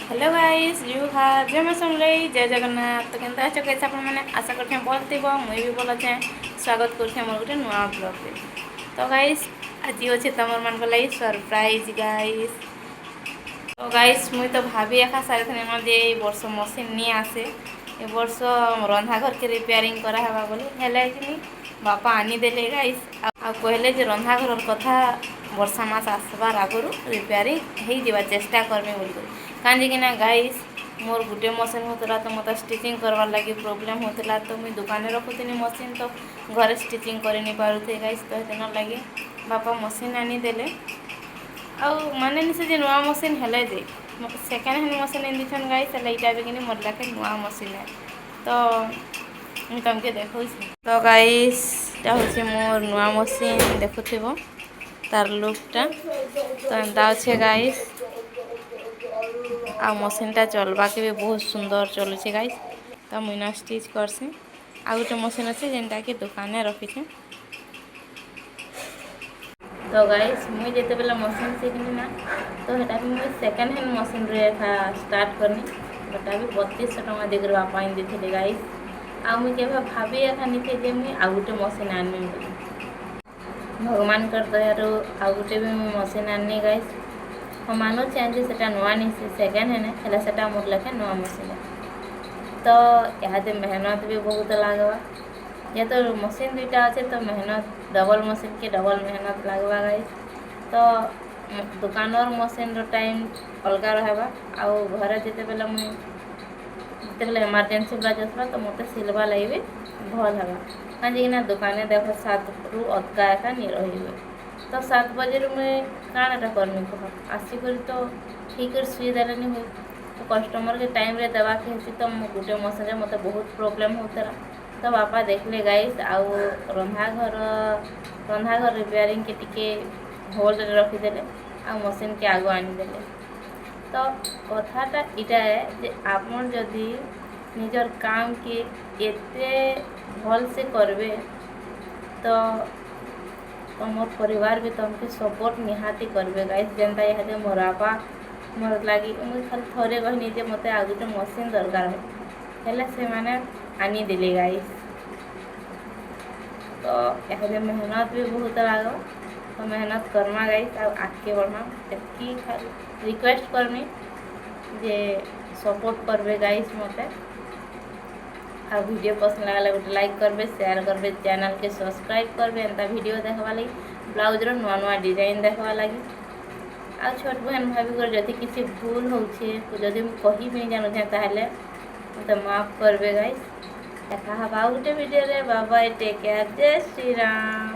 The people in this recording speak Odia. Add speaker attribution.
Speaker 1: ହ୍ୟାଲୋ ଗାଇସ୍, ଜୁହାର, ଜୟ ମା ସମଲେଇ, ଜୟ ଜଗନ୍ନାଥ। ତ କେନ୍ତା ଅଛ ଗାଇସ୍ ଆପଣମାନେ? ଆଶା କରୁଛେଁ ଭଲ ଥିବ। ମୁଇଁ ବି ଭଲ ଅଛେଁ। ସ୍ୱାଗତ କରୁଛେଁ ମୋର ଗୋଟେ ନୂଆ ବ୍ଲଗ୍ରେ। ତ ଗାଇସ୍, ଆଜି ଅଛେ ତମରମାନଙ୍କ ଲାଗି ସରପ୍ରାଇଜ୍ ଗାଇସ୍। ତ ଗାଇସ୍, ମୁଇଁ ତ ଭାବି ଏକା ସାରିଥିଲି ଯେ ଏଇ ବର୍ଷ ମସିନ୍ ନି ଆସେ, ଏ ବର୍ଷ ରନ୍ଧା ଘରକେ ରିପେୟାରିଂ କରାହେବା ବୋଲି। ହେଲେ କିନି ବାପା ଆନିଦେଲେ ଗାଇସ୍। ଆଉ କହିଲେ ଯେ ରନ୍ଧା ଘରର କଥା ବର୍ଷା ମାସ ଆସବାର ଆଗରୁ ରିପେୟାରିଂ ହେଇଯିବା ଚେଷ୍ଟା କରମି ବୋଲିକରି। କାଁଜିକିନା ଗାଇସ୍, ମୋର୍ ଗୁଟେ ମସିନ୍ ହଉଥିଲା ତ ମୋତେ ଷ୍ଟିଚିଂ କରବାର୍ ଲାଗି ପ୍ରୋବ୍ଲେମ୍ ହଉଥିଲା। ତ ମୁଇଁ ଦୋକାନେ ରଖୁଥିଲି ମସିନ୍, ତ ଘରେ ଷ୍ଟିଚିଂ କରି ନି ପାରୁଥି ଗାଇସ୍। ତ ହେଦିନ ଲାଗି ବାପା ମସିନ୍ ଆନିଦେଲେ। ଆଉ ମାନେ ନି ସେ ଯେ ନୂଆ ମସିନ୍ ହେଲେ ଯେ ସେକେଣ୍ଡ ହ୍ୟାଣ୍ଡ ମସିନ୍ ଆନି ଦେଇଛନ୍ ଗାଇସ୍। ହେଲେ ଏଇଟା ବି କିନି ମୋର୍ ଲାଖେ ନୂଆ ମସିନ୍ ଏ। ତ ମୁଇଁ ତମକେ ଦେଖଉଛି। ତ ଗାଇସ୍, ଏଇଟା ହଉଛି ମୋର୍ ନୂଆ ମସିନ୍। ଦେଖୁଥିବ ତାର ଲୁକ୍ଟା। ତ ଏନ୍ତା ଅଛେ ଗାଇସ୍। ଆଉ ମସିନ୍ଟା ଚଲବାକେ ବି ବହୁତ ସୁନ୍ଦର ଚଲୁଛେ ଗାଇସ୍। ତ ମୁଇଁ ନା ଷ୍ଟିଚ୍ କରସି। ଆଉ ଗୋଟେ ମସିନ୍ ଅଛି, ଯେନ୍ଟାକି ଦୋକାନେ ରଖିଛେ। ତ ଗାଇସ୍, ମୁଇଁ ଯେତେବେଲେ ମସିନ୍ ଶିଖିଲି ନା, ତ ହେଟା ବି ମୁଇଁ ସେକେଣ୍ଡ ହ୍ୟାଣ୍ଡ ମସିନ୍ରେ ଏକା ଷ୍ଟାର୍ଟ କରନି। ହେଟା ବି 3200 ଟଙ୍କା ଦେଇକରି ବାପା ଆଣି ଦେଇଥିଲେ ଗାଇସ୍। ଆଉ ମୁଇଁ କେବେ ଭାବି ଏକା ନିଥେ ଯେ ମୁଇଁ ଆଉ ଗୋଟେ ମସିନ୍ ଆନମି ବୋଲି। ଭଗବାନଙ୍କର ଦୟାରୁ ଆଉ ଗୋଟେ ବି ମୁଇଁ ମସିନ୍ ଆନନି ଗାଇସ୍। ହଁ, ମାନୁଛେଁ ଯେ ସେଟା ନୂଆ ନିସି, ସେକେଣ୍ଡ ହ୍ୟାଣ୍ଡ, ହେଲେ ସେଟା ମୋର୍ ଲେଖେ ନୂଆ ମସିନ୍। ତ ଇହାଦେ ମେହନତ ବି ବହୁତ ଲାଗ୍ବା। ଯେହେତୁ ମସିନ୍ ଦୁଇଟା ଅଛେ, ତ ମେହନତ ଡବଲ୍, ମସିନ୍କେ ଡବଲ୍ ମେହନତ ଲାଗ୍ବା ଗାଇସ୍। ତ ଦୋକାନର ମସିନ୍ର ଟାଇମ୍ ଅଲଗା ରହେବା ଆଉ ଘରେ ଯେତେବେଲେ ମୁଇଁ ଯେତେବେଲେ ଏମର୍ଜେନ୍ସି ବ୍ଲାଉଜ୍ ଆସ୍ବା, ତ ମୋତେ ସିଲବା ଲାଗି ବି ଭଲ୍ ହେବା। କାଁଜିକିନା ଦୋକାନେ ଦେଖ, 7ରୁ ଅଧକା ଏକା ନି ରହିହୁଏ। ତ 7 ବଜେରୁ ମୁଇଁ କାଣାଟା କର୍ମି କହ? ଆସିକରି ତ ଠିକ୍ରେ ସୁଇଦେଲେ ନି ହୁଏ। ତ କଷ୍ଟମର୍କେ ଟାଇମ୍ରେ ଦେବାକେ ହେସି। ତ ମୁଁ ଗୁଟେ ମସିନ୍ରେ ମୋତେ ବହୁତ ପ୍ରୋବ୍ଲେମ୍ ହଉଥିଲା। ତ ବାପା ଦେଖିଲେ ଗାଇସ୍, ଆଉ ରନ୍ଧା ଘର ରିପେୟାରିଂକେ ଟିକେ ହୋଲ୍ଡରେ ରଖିଦେଲେ ଆଉ ମସିନ୍କେ ଆଗ ଆଣିଦେଲେ। ତ କଥାଟା ଇଟା ଏ ଯେ ଆପଣ ଯଦି ନିଜର କାମକେ ଏତେ ଭଲସେ କରବେ, ତ ତମର ପରିବାର ବି ତମକେ ସପୋର୍ଟ ନିହାତି କରିବେ ଗାଇସ୍। ଯେନ୍ତା ଇହାଦେ ମୋର୍ ବାପା ମୋର୍ ଲାଗି, ମୁଇଁ ଖାଲି ଥରେ କହିନି ଯେ ମୋତେ ଆଉ ଗୋଟେ ମସିନ୍ ଦରକାର, ହେଲେ ସେମାନେ ଆନିଦେଲେ ଗାଇସ୍। ତ ଇହାଦେ ମେହନତ ବି ବହୁତ ଲାଗ୍ବା। ତ ମେହନତ କର୍ମା ଗାଇସ୍ ଆଉ ଆଗ୍କେ ବଢ଼୍ମା। ଏତ୍କି ଖାଲି ରିକ୍ୱେଷ୍ଟ କର୍ମି ଯେ ସପୋର୍ଟ କରବେ ଗାଇସ୍ ମୋତେ। ଆଉ ଭିଡ଼ିଓ ପସନ୍ଦ ଲାଗଲେ ଗୋଟେ ଲାଇକ୍ କରବେ, ସେୟାର କରବେ, ଚ୍ୟାନେଲ୍କେ ସବସ୍କ୍ରାଇବ୍ କରବେ ଏନ୍ତା ଭିଡ଼ିଓ ଦେଖବା ଲାଗି, ବ୍ଲାଉଜ୍ର ନୂଆ ନୂଆ ଡିଜାଇନ୍ ଦେଖବା ଲାଗି। ଆଉ ଛୋଟ ବହେନ ଭାବିକରି ଯଦି କିଛି ଭୁଲ ହଉଛେ, ଯଦି ମୁଁ କହି ବି ଜାଣୁଛେ, ତାହେଲେ ମୋତେ ମାଫ କରବେ ଗାଇସ୍। ଦେଖା ହବା ଆଉ ଗୋଟେ ଭିଡ଼ିଓରେ। ବାଏ, ଟେକ୍ କେୟାର, ଜୟ ଶ୍ରୀରାମ।